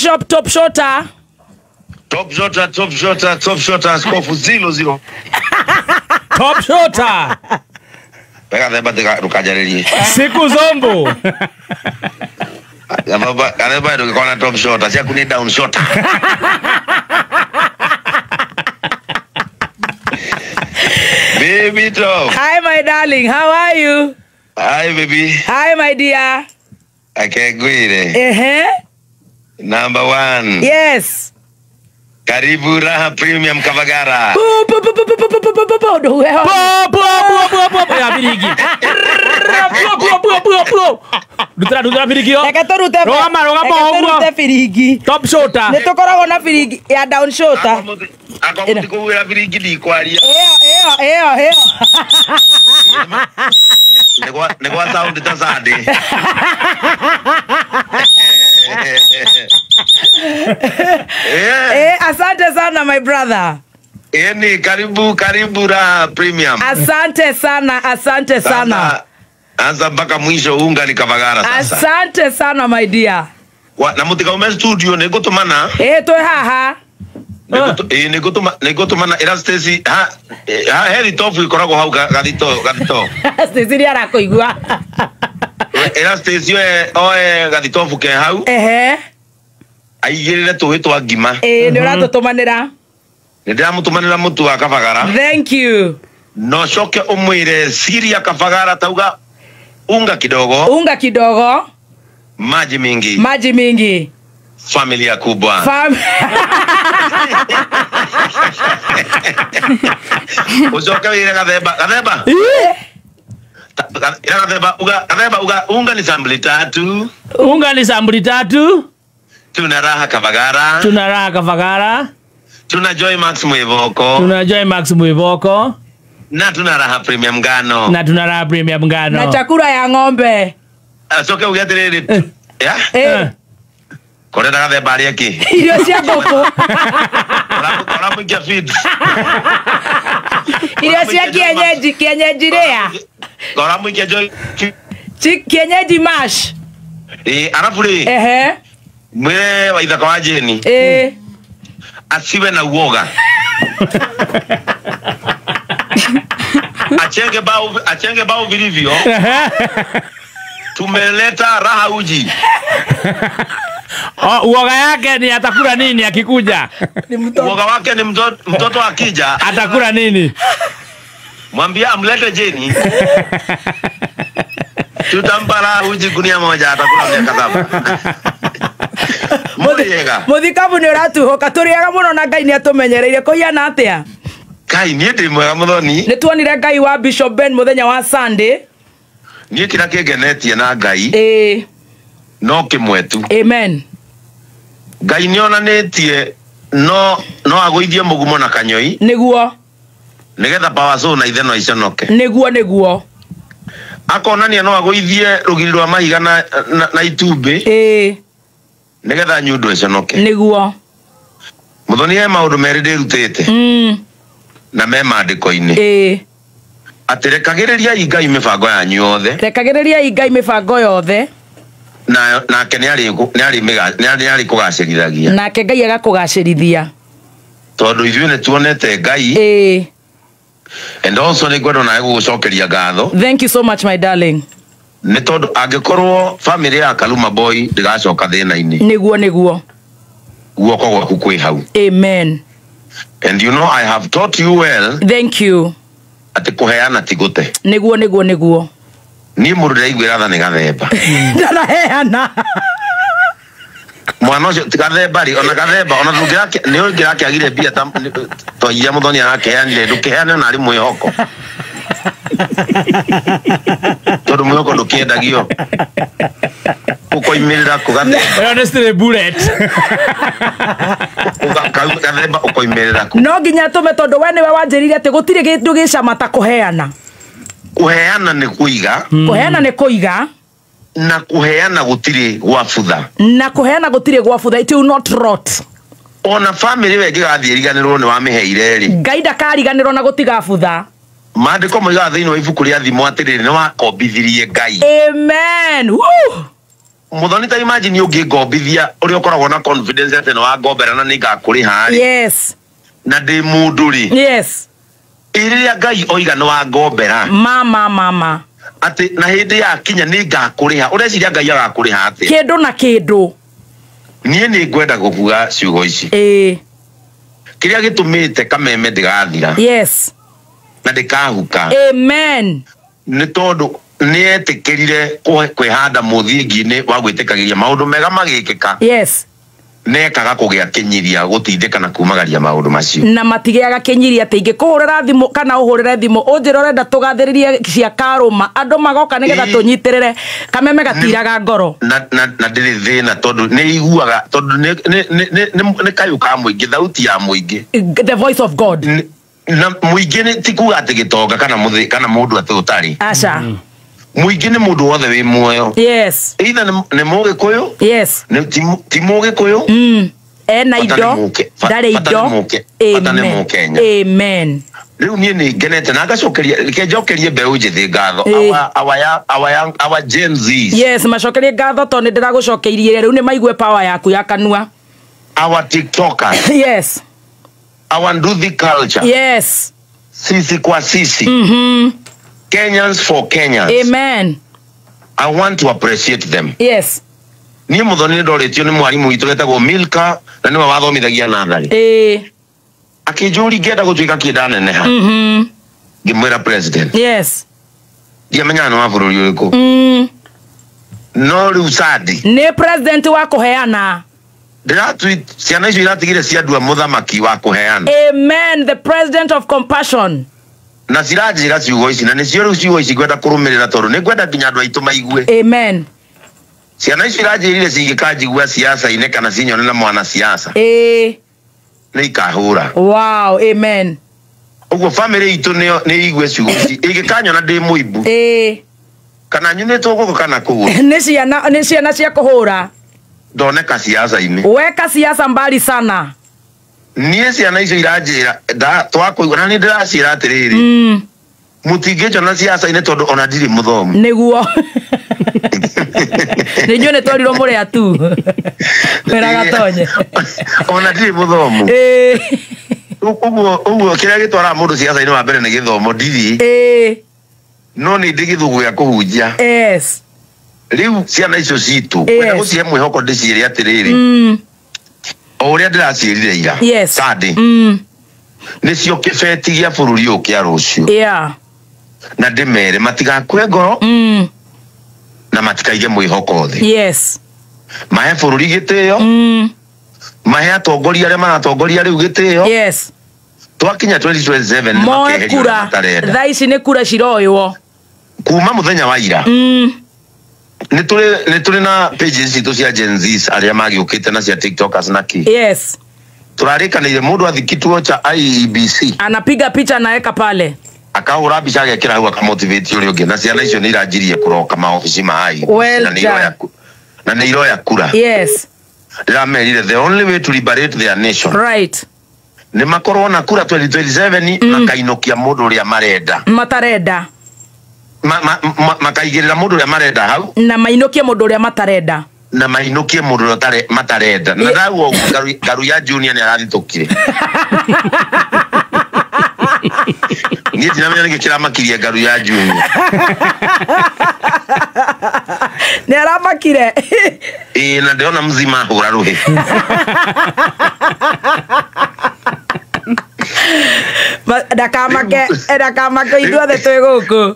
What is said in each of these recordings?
Bishop Top Shota. Top Shota, Top Shota, Top Shota, Askofu 00. Top Shota. Wega themba ndũkanjarĩrie. Siku zombo. Gathemba ndũgĩkorwo na Top Shota, ciaku nĩ down shota. Baby Top. Hi my darling, how are you? Hi baby. Hi my dear. Akegwire. Ehe. Number 1. Yes. Karibu Raha Premium Kavagara. Po po po po po po po po po po. Po po po po po ya birigi. Po po po po po. Dutra dutra birigi yo. Reke turute. Rogama rogama ũguo. Reke birigi. Top shota. Nĩ tũkoragwo na birigi ya down shota. Akwa mũtikũhuhĩra birigi ndikwaria. Ĩyo ĩyo ĩyo ĩyo. Nĩ gwa sound ta Sunday. Eh, asante sana my brother. Ni karibu karibu Raha Premium. Asante sana, asante sana. Anza mpaka mwisho unga ni Kavagara sasa. Asante sana my dear. Na mutikaume studio nĩngũtũmana. Eh, twĩ haha. Nĩngũtũmana ĩra Stacy ha heri tofu ikoragwo hau gathito gathito. Stacy nĩ arakũigua. Ĩra Stacy oe gathitobu ke hau. Ehe. Aigĩrĩre tũĩ twa ngima. Ĩĩ nĩ ũratũtũmanĩra. Nĩ ndĩramũtũmanĩra mũtu wa Kavagara. Thank you. No coke ũmwĩre siri ya Kavagara tauga unga kidogo. Unga kidogo. Maji mingi. Maji mingi. Familia kubwa. Ucoke wĩre Gathemba. Gathemba. Gathemba uga Gathemba uga unga ni sambuli tatu. Unga ni sambuli tatu. Tuna Raha Kavagara. Tuna Raha Kavagara. Tuna Joy Max Mwivoko. Tuna Joy Max Mwivoko. Na tuna Raha Premium ngano. Na tuna Raha Premium ngano. Na chakula ya ng'ombe. Acoke uge atiriri. Ya? Eh. Korenda Gathemba arĩe kĩ? Irio cia ngũkũ. Ũramũikia feed. Irio cia kienyeji, kienyeji rĩa. Ũramũikia Joy. Kienyeji mash. Eh, arafu rĩ. Ehe. Mwĩre Waithaka wa Jane. Eh. Asiwe na uoga. Achenge bao vilivyo. Tumeleta Raha uji. Oh, uoga yake ni atakula nini akikuja? Uoga wake ni mtoto akija atakula nini? Mwambie amlete Jane. Tutampa Raha uji gunia moja atakula miaka 7. Muthikabu nĩ ũratuhoka tũrĩaga mũno na Ngai nĩ atũmenyereire kũhiana atĩa? Ngai niĩ ndĩ mwega Muthoni. Nĩ tuonire Ngai wa Bishop Ben mũthenya wa Sunday. Niĩ kĩrĩa kĩngenetie na Ngai. Ĩĩ. No kĩmwe tu. Amen. Ngai nĩ onanĩtie no agũithie mũgumo na kanyoi. Nĩguo. Nĩgetha power zone na itheno iconoke. Nĩguo nĩguo. Akonania no agũithie rũgiri rwa mahiga na itumbĩ. Ĩĩ. Nĩgetha nyundo iconoke. Nĩguo. Muthoni he maũndũ merĩ ndĩrutĩte. Na me maandĩko-inĩ. Ĩĩ. Atĩ rekagĩrĩriai Ngai mĩbango yanyu yothe. Rekagĩrĩriai Ngai mĩbango yothe. Na nake nĩ arĩkũgacĩrithagia. Nake Ngai agakũgacĩrithia. Tondũ ithuĩ nĩ tuonete Ngai. Ĩĩ. And also nĩ ngwenda nawe gũgũcokeria ngatho. Thank you so much my darling. Nĩ tondũ angĩkorwo family ya Kaluma Boy ndĩgacoka thĩna-inĩ. Nĩguo nĩguo. Guoko gwaku kwĩ hau. Amen. And you know I have taught you well. Thank you. Atĩ kũheana ti gũte. Nĩguo nĩguo nĩguo. Niĩ mũndũ ndĩraiguĩra tha nĩ Gathemba. Ndaraheana. Mwana ũcio ti Gathemba rĩ, ona Gathemba ona nĩ ũngĩrakĩagire mbia ta to iria Muthoni arakeanire ndũkĩheane ona arĩ mwĩhoko. Tondũ mwĩhoko ndũkĩendagio. Ũkoimĩrĩra kũ Gathemba? Ĩyo nĩ stray bullet. Gathemba ũkoimĩrĩra kũ? No nginya tũme tondũ we nĩwe wanjĩrire atĩ gũtirĩ kĩndũ gĩcama ta kũheana. Kũheana nĩ kũiga. Kũheana nĩ kũiga. Na kũheana gũtirĩ gwa butha. Na kũheana gũtirĩ gwa butha. It will not rot. Ona family we ĩngĩgathiĩ ĩriganĩrwo nĩ wamĩheire rĩ. Ngai ndakariganĩrwo na gũtigabutha. Maandĩko moigaga thĩinĩ wa ibuku rĩa Thimo atĩrĩrĩ nĩ wakombithirie Ngai. Amen. Woo! Muthoni ta imagine ũngĩngombithia ũrĩa ũkoragwo na confidence atĩ nĩ wangombera na nĩngakũrĩha rĩ. Yes. Na ndĩ mũndũ rĩ. Yes. Rĩrĩa Ngai oiga nĩ wangombera. Mama mama. Atĩ na hĩndĩ yakinya nĩngakũrĩha. Ũreciria Ngai agakũrĩha atĩa? Kĩndũ na kĩndũ. Niĩ nĩ ngwenda gũkuga ciugo ici. Ĩĩ. Kĩrĩa gĩtũmĩte kameme ndĩgathira. Yes. Na ndĩkahuka. Amen. Nĩ tondũ nĩetĩkĩrire kwĩhanda mũthingi-inĩ wa gwĩtĩkagĩria maũndũ mega magĩkĩka. Yes. Nekaga kũgĩa kĩnyiria gũtindĩka na kumagaria maũndũ macio. Na matigĩaga kĩnyiria atĩ ingĩkũhũrĩra thimũ kana ũhũrĩre thimũ ũnjĩre ũrenda tũgathĩrĩrie cia Karũma andũ magoka nĩgetha tũnyitĩrĩre kameme gatiraga ngoro. Na ndĩrĩ thĩna tondũ nĩ iguaga tondũ nĩ kayũ ka mũingĩ, thauti ya mũingĩ. The voice of God. Na mũingĩ ti kuga atĩ gĩtonga kana mũthĩ kana mũndũ atĩ ũtarĩ. Aca. Mũingĩ nĩ mũndũ wothe wĩ muoyo. Yes. Either nĩ mũgĩkũyũ. Yes. Ti mũgĩkũyũ. Ena indo. Ndarĩ indo. Bata nĩ mũkenya. Amen. Rĩu niĩ nĩ ngenete na ngacokeria reke njokerie mbeũ njĩthĩ ngatho. Our Gen Zs. Yes, macokerie ngatho tondũ nĩ ndĩragũcokeirie rĩu nĩ maigue power yaku ya kanua. Our TikTokers. Yes. Our Nduthi culture. Yes. Sisi kwa sisi. Kenyans for Kenyans. Amen. I want to appreciate them. Yes. Niĩ Muthoni nĩndorĩtio nĩ mwarimũ witũ wetagwo Milka na nĩwe wathomithagia natharĩ. Akĩnjũria ngĩenda gũtuĩka kĩ ndaneneha. Ngĩmwĩra president. Yes. Ndiamenyaga nĩ wa bũrũri ũrĩkũ. No rĩu Sadi. Nĩ president wa kũheana. Ndĩratweet ciana icio iratigire ciandua mũthamaki wa kũheana. Amen, the president of compassion. Na ciranjĩra ciugo ici na nĩcio rĩu ciugo ici ngwenda kũrũmĩrĩra tondũ nĩ ngwenda nginya andũ aitũ maigue. Amen. Ciana icio iranjĩrire cingĩkanjigua siasa-inĩ kana cinyone na mwana siasa. Ĩĩ. Nĩ ikahũra. Wow, amen. Ũguo family itũ nĩ igue ciugo ici ĩngĩkanyona ndĩ mũimbu. Ĩĩ. Kana nyunĩtwo guoko kana kũgũrũ. Nĩ ciana cia kũhũra. Ndoneka siasa-inĩ. Weka siasa mbali sana. Niĩ ciana icio iranjĩra twakũigua na nĩ ndĩraciĩra atĩrĩrĩ. Mũtingĩnjona siasa-inĩ tondũ ona ndirĩ mũthomu. Nĩguo. Nĩ inyuĩ nĩ twarirwo mũrĩ atu. Wĩra gatonye. Ona ndirĩ mũthomu. Ũguo kĩrĩa gĩtwaraga mũndũ siasa-inĩ wa mbere nĩ gĩthomo ndirĩ. No nĩ ndĩ gĩthũngũ gĩa kũhunjia. Yes. Rĩu ciana icio citũ ngwenda gũcihe mwĩhoko ndĩciĩre atĩrĩrĩ. O ũrĩa ndĩraciĩrire ira. Yes. Sunday. Nĩcio kĩbeti gĩa bũrũri ũyũ kĩa rũciũ. Yeah. Na ndĩmere matigakue ngoro. Na matikaige mwĩhoko thĩ. Yes. Mahe bũrũri gĩtĩo. Mahe atongoria arĩa maratongoria rĩu gĩtĩo. Yes. Twakinya 2027 nĩ Moe makeherio kura. ũrĩa matarenda. Thaa ici nĩ kura ciroywo. Kuma mũthenya wa ira. Nĩ tũrĩ na pages citũ cia Gen Zs arĩa magĩũkĩte na cia TikTokers na kĩ. Yes. Tũrarĩkanĩire mũndũ athi kituo cha IEBC. Anapiga picha anaweka pale. Akahũra mbica agekĩra hau akamotivate ũrĩa ũngĩ na ciana icio nĩ iranjirie kũroka maobici ma IEBC. Well done. Na nĩ iroya kura. Yes. Ndĩramerire the only way to liberate their nation. Right. Nĩ makorwo na kura 2027 makainũkia mũndũ ũrĩa marenda. Matarenda. Makaigĩrĩra mũndũ ũrĩa marenda hau. Na mainũkie mũndũ ũrĩa matarenda. Na mainũkie mũndũ ũrĩa matarenda. Na ndauga ũguo Ngaru ya Junior nĩ arathitũkire. Niĩ ndinamenya nĩkĩ kĩramakirie Ngaru ya Junior. Nĩ aramakire. Ĩĩ na ndĩrona mzima ahũra rũhĩ. Ndakamake ithuothe twĩ gũkũ.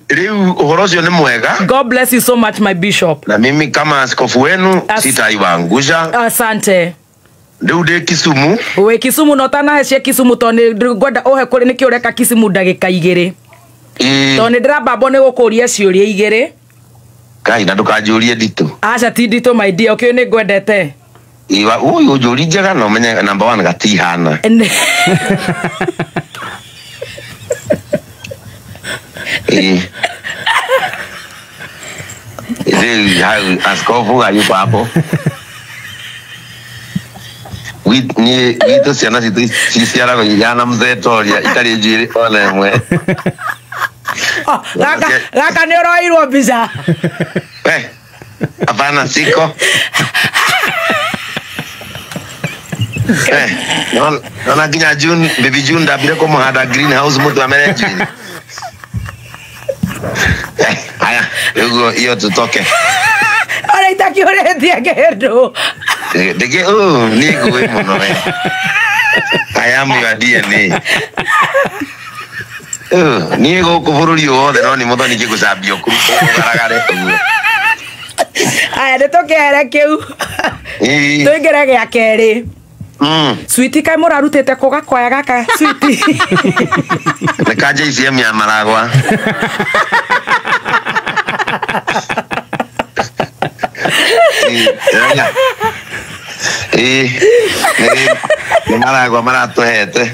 Rĩu ũhoro ũcio nĩ mwega. God bless you so much my bishop. Na mimi kama askofu wenu sitaiwaangusha. Asante. Rĩu ndĩ Kisumu. Wĩ Kisumu no ũtanahe cia Kisumu tondũ nĩ ngwenda ũhe kũrĩ nĩkĩ ũreka Kisumu ndagĩka igĩrĩ. Tondũ nĩ ndĩrambambwo nĩ gũkũria ciũria igĩrĩ. Kai na ndũkanjũrie nditũ. Aca ti nditũ my dear, ũkĩũĩ nĩ ngwendete. Iwa ũyũ ũnjũri njega na ũmenye number 1 gatihana. Rĩu hau askofu hayuko hapo. Witũ ciana citũ ciciaragwo ihana mzee Toria itarĩ njuĩrĩ ona ĩmwe. Gaka nĩ ũroirwo mbica. We. Hapana siko. Nona nginya June, baby June ndambire kũmũhanda greenhouse mũtu amere njuĩrĩ. Haya, ũguo iyo tutoke. Ona itakiũrĩtie kĩndũ. Ndĩkĩ, niĩ ngũĩ mũno we. I am your DNA. Niĩ gũkũ bũrũri wothe no nĩ Mũthoni ngĩgũcambia ũgaragare ũguo. Aya, nĩ tũkĩhere kĩu. Tũingĩre gĩa kerĩ. Switi kaĩ mũrarutĩte kũ gakwaya gaka switi? Nĩ ka JCM ya Maragwa. Nĩ Maragwa maratũhete.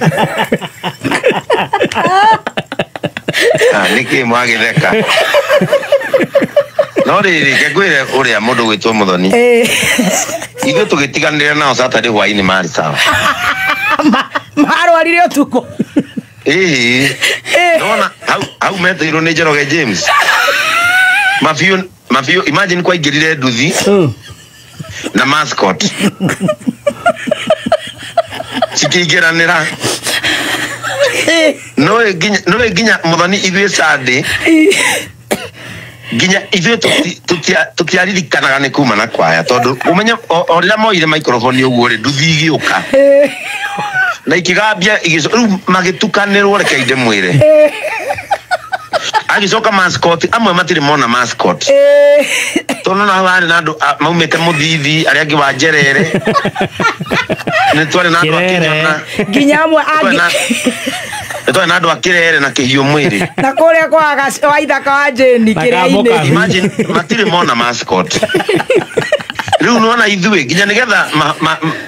Nĩkĩ mwagĩtheka? No rĩrĩ, ngwĩre ũrĩa mũndũ gwĩtwo Mũthoni. Ithuĩ tũgĩtiganĩra nao Saturday hwaĩ-inĩ marĩ sawa. Marwarire ũtukũ. Nona hau metĩirwo nĩ Njoroge James. Mabiũ, imagine kwaingĩrire nduthi na mascot. Cikĩingĩranĩra. No nginya Mũthoni ithuĩ Sunday nginya ithuĩ tũtiaririkanaga nĩ kuma na kwaya tondũ ũmenye o rĩrĩa moire microphone ũguo rĩ nduthi igĩũka na ikĩgambia rĩu magĩtukanĩrwo reke ndĩmwĩre. Agĩcoka mascot amwe matirĩ mona mascot tondũ na hau harĩ na andũ maumĩte Mũthithi arĩa angĩ wa Njerere nĩ twarĩ na andũ a Kĩnyona nginya amwe angĩ nĩ na andũ a Kĩrere na Kĩhiũ mwĩrĩ na kũrĩa kwa wa ithaka wa Jane Kĩrĩa-inĩ. Imagine matirĩ mona mascot. Rĩu nĩwona ithuĩ nginya nĩgetha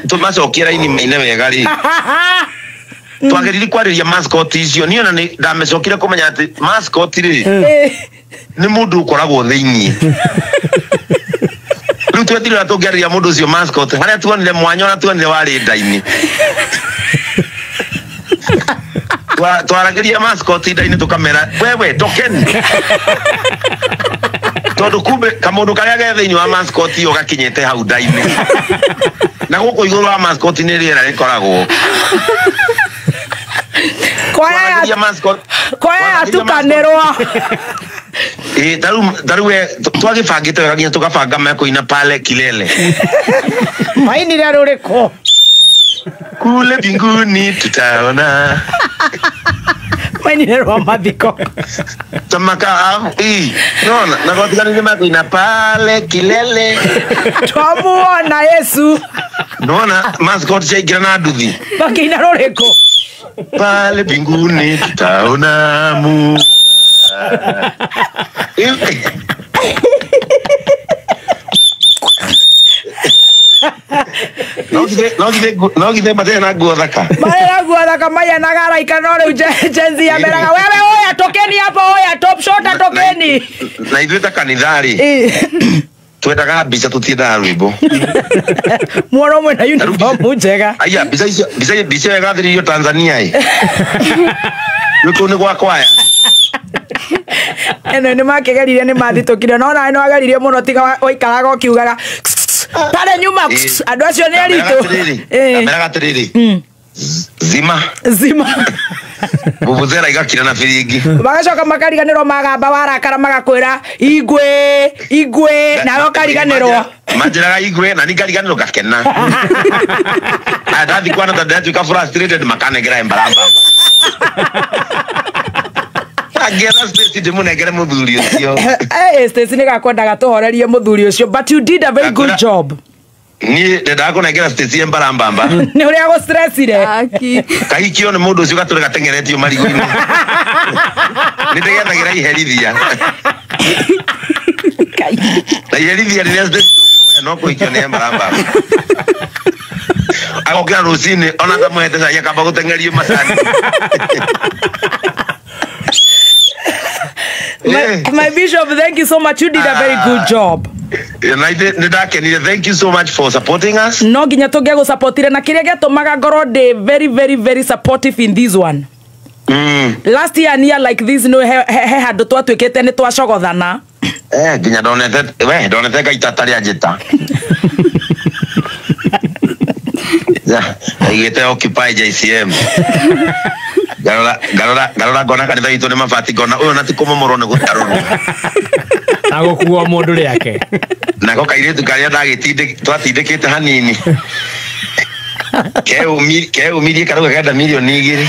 tũmacokie raini maine wega rĩ twagĩrĩire kwarĩria mascot icio. Niĩ ona nĩ ndamecokire kũmenya atĩ mascot rĩ nĩ mũndũ ũkoragwo thĩiniĩ. Rĩu twetire ũrĩa tũngĩarĩria mũndũ ũcio mascot harĩa tuonire mwanya ũrĩa tuonire warĩ nda-inĩ. Twaragĩria mascot nda-inĩ tũkamera wewe tokeni tondũ kumbe kamũndũ karĩa ge thĩinĩ wa mascot ĩyo gakinyĩte hau nda-inĩ na gũkũ igũrũ wa mascot nĩ rĩera rĩkoragwo. Kwaya yatukanĩrwo. Tarĩu we twagĩbangĩte wega nginya tũgabanga mekũina pale kilele. Mainire rũrĩkũ? Kule mbinguni tutaona. Mainire rwa mathiko. Tamaka nona na gwatiganire mekũina pale kilele. Twamuona Yesu. Nona mascot ciaingĩra na nduthi. Makĩina rũrĩkũ? Pale mbinguni tutaona mu. No githe matirĩ na nguo thaka. Marĩ na nguo thaka maianaga araika no rĩu Gen Z ameraga wewe oya tokeni hapo oya top shot tokeni. Na ithuĩ ta kanitha rĩ twendaga mbica tũtiendaga rwĩmbo. Muono mwena uniform njega. Aya mbica icio mbica ĩyo ĩgathĩrĩirio Tanzania ĩ. Rĩu kũu nĩ gwa kwaya. Eno nĩ makĩgeririe nĩ mathitũkire no nawe nĩ wageririe mũno tiga waikaraga ũkiugaga pale nyuma andũ acio nĩ aritũ. Ndameraga atĩrĩrĩ zima zima vuvuzela igakira na firingi magacoka makariganĩrwo magamba warakara magakwĩra igwe igwe nawe ũkariganĩrwo manjĩraga igwe na ningariganĩrwo ngakena. Aya ndathi kwana tondũ ndatuĩka frustrated makanengera embaramba. Angĩetha Stacy ndĩmũnengere mũthuri ũcio. Stacy nĩ gakwendaga tũhorerie mũthuri ũcio but you did a very good job. Niĩ ndendaga kũnengera Stacy embarambamba. Nĩ ũrĩa gũstressire. Kahikio nĩ mũndũ ũcio gatũre gateng'eretio marigũ-inĩ. Nĩ ndĩgethagĩra iherithia. Na iherithia rĩrĩa Stacy ndũngĩmũhe no kũhikio nĩ embarambamba. Agokĩra rũcinĩ ona ndamũhete cai akamba gũteng'erio macani. My bishop, thank you so much. You did a very good job. Thank you so much for supporting us. No nginya tũngĩagũsupportire na kĩrĩa gĩatũmaga ngorwo ndĩ very very very supportive in this one. Last year near like this no he handũ twatuĩkĩte nĩ twacogothana. Nginya ndonete we ndonete ngai tata rĩa njĩta. Aigĩte occupy JCM. Ngarora ngona kanitha witũ nĩ mabati, ngona ũyũ na ti kũmomorwo nĩ gũtarũrwo. Na gũkuo mũndũ rĩake. Nako kairĩtu karĩa twatindĩkĩte hanini keumirie karauga kenda milioni 2.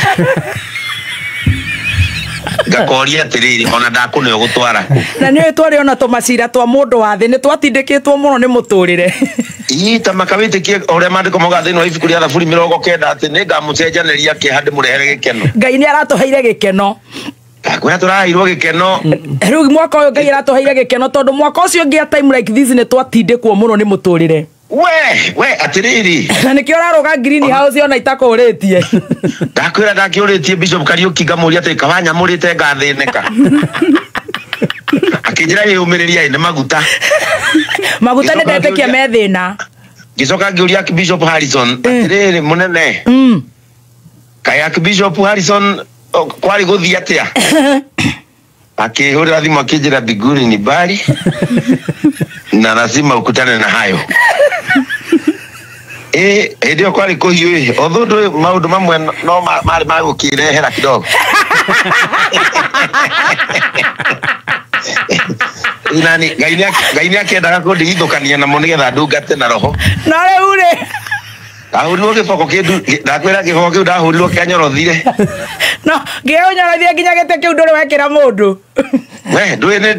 Ngakoria atĩrĩrĩ, ona ndakũneo gũtwara kũ? Na nĩ twarĩ ona tũmacira twa mũndũ wa thĩ nĩ twatindĩkĩtwo mũno nĩ mũtũrĩre. Ii ta makawĩtĩkie ũrĩa maandĩko maugaga thĩinĩ wa ibuku rĩa Thaburi 90 atĩ nĩngamũcenjanĩria kĩeha ndĩmũrehere gĩkeno. Ngai nĩ aratũheire gĩkeno. Kwĩra tũraheirwo gĩkeno. Rĩu mwaka ũyũ Ngai aratũheire gĩkeno tondũ mwaka ũcio ũngĩ a time like this nĩ twatindĩkwo mũno nĩ mũtũrĩre. We atĩrĩrĩ. Na nĩkĩo ũrarũga green house ona itakũrĩtie. Ndakwĩra ndakĩũrĩtie Bishop Kariuki ngamũria atĩ kawanyamũrĩte ngathĩnĩka. Akĩnjĩra ĩyũmĩrĩria nĩ maguta. Maguta nĩ ndetĩkia me thĩna. Ngĩcoka ngĩũria Bishop Harrison atĩrĩrĩ mũnene. Kaĩ Bishop Harrison kwarĩ gũthiĩ atĩa? Akĩhũrĩra thimũ akĩnjĩra mbinguni ni mbali na lazima ukutane na hayo. Hĩndĩ ĩyo kwarĩ kũhiũ ĩ, although ndũĩ maũndũ mamwe no marĩ ma gũkĩrehera kidogo. Nani Ngai nĩ akĩendaga kũndigithũkania namo nĩgetha ndungate na roho. Na rĩu rĩ ndahũrirwo gĩboko kĩndu, ndakwĩra gĩboko kĩu ndahũrirwo kĩanyorothire. No ngĩũnyorothie nginya gĩtĩ kĩu ndũrĩ wekĩra mũndũ. We ndũĩ nĩ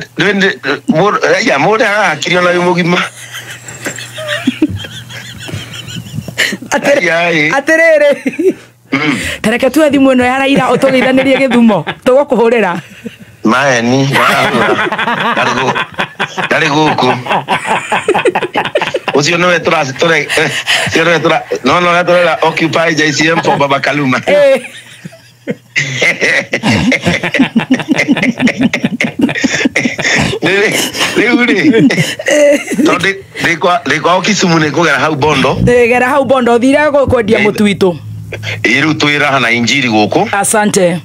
mũndũ mũndũ arakirio na wĩ mũgima. Atĩrĩrĩ tareke tuoe thimũ ĩno ya Raila ũtũgeithanĩrie Gĩthumo tũgũkũhũrĩra. Maeni ndarĩ gũkũ. Ũcio nĩwe no no tũrera occupy JCM for Baba Kaluma. Rĩu rĩ tondũ ndĩ kwao Kisumu nĩ ngũgera hau Bondo. Gera hau Bondo thire kwendia mũtu witũ. Ĩ rĩu twĩ raha na injiri gũkũ. Asante.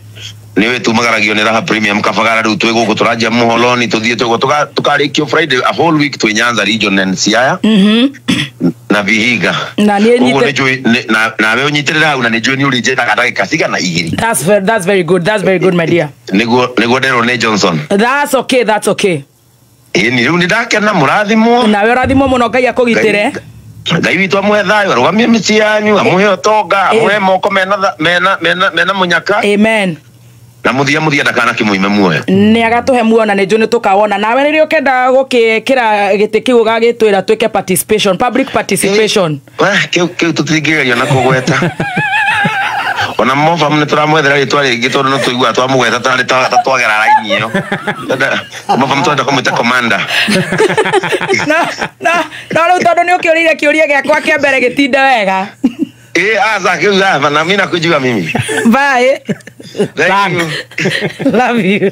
Nĩwe tumagaragio nĩ Raha Premium Kabagara rĩu twĩ gũkũ tũranjia Muholoni tũthiĩ twĩ tũkarĩkio Friday a whole week twĩ Nyanza region and Siaya na Vihiga. Na niĩ nyite nawe ũnyitĩrĩre hau na nĩ njũĩ nĩ ũrĩnjĩtaga ndagĩka cigana 2. That's very good. That's very good my dear. Nĩguo nderwo nĩ Johnson. That's okay, that's okay. Ĩni rĩu nĩ ndakena mũrathimwo. Nawe ũrathimwo mũno Ngai akũgitĩre. Ngai witũ amũhe thayũ arũgamie mĩciĩ yanyu amũhe ũtonga amũhe moko mena mũnyaka. Amen. Na muthia ndakana kĩmũime muoyo. Nĩ agatũhe muoyo na nĩ njũĩ nĩ tũkawona. Nawe rĩrĩa ũkenda gũkĩkĩra gĩtĩ kĩu ũgagĩtwĩra twĩke participation, public participation. Kĩu tũtingĩgeria na kũgweta. Ona Mofamu nĩ tũramwethera rĩtwa rĩngĩ tondũ nĩ tũiguaga twamũgweta tarĩ ta twagera raini ĩyo. Mofamu tũrenda kũmwĩta commander. No rĩu tondũ nĩ ũkĩũrĩire kĩũria gĩakwa kĩa mbere gĩtinde wega. Aza kĩu hapa na mimi nakujua mimi. Bye. Thank you. Love you.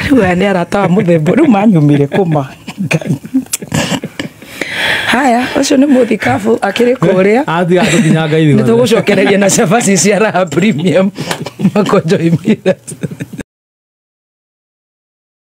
Rĩu aya nĩ arata wa mũthemba rĩu manyumire kũma. Haya, ũcio nĩ mũthikabu akĩrĩ kũrĩa. Athiĩ atũkinyanga ithuothe. Nĩ tũgũcokereria na cabaci cia Raha Premium makonjo imira.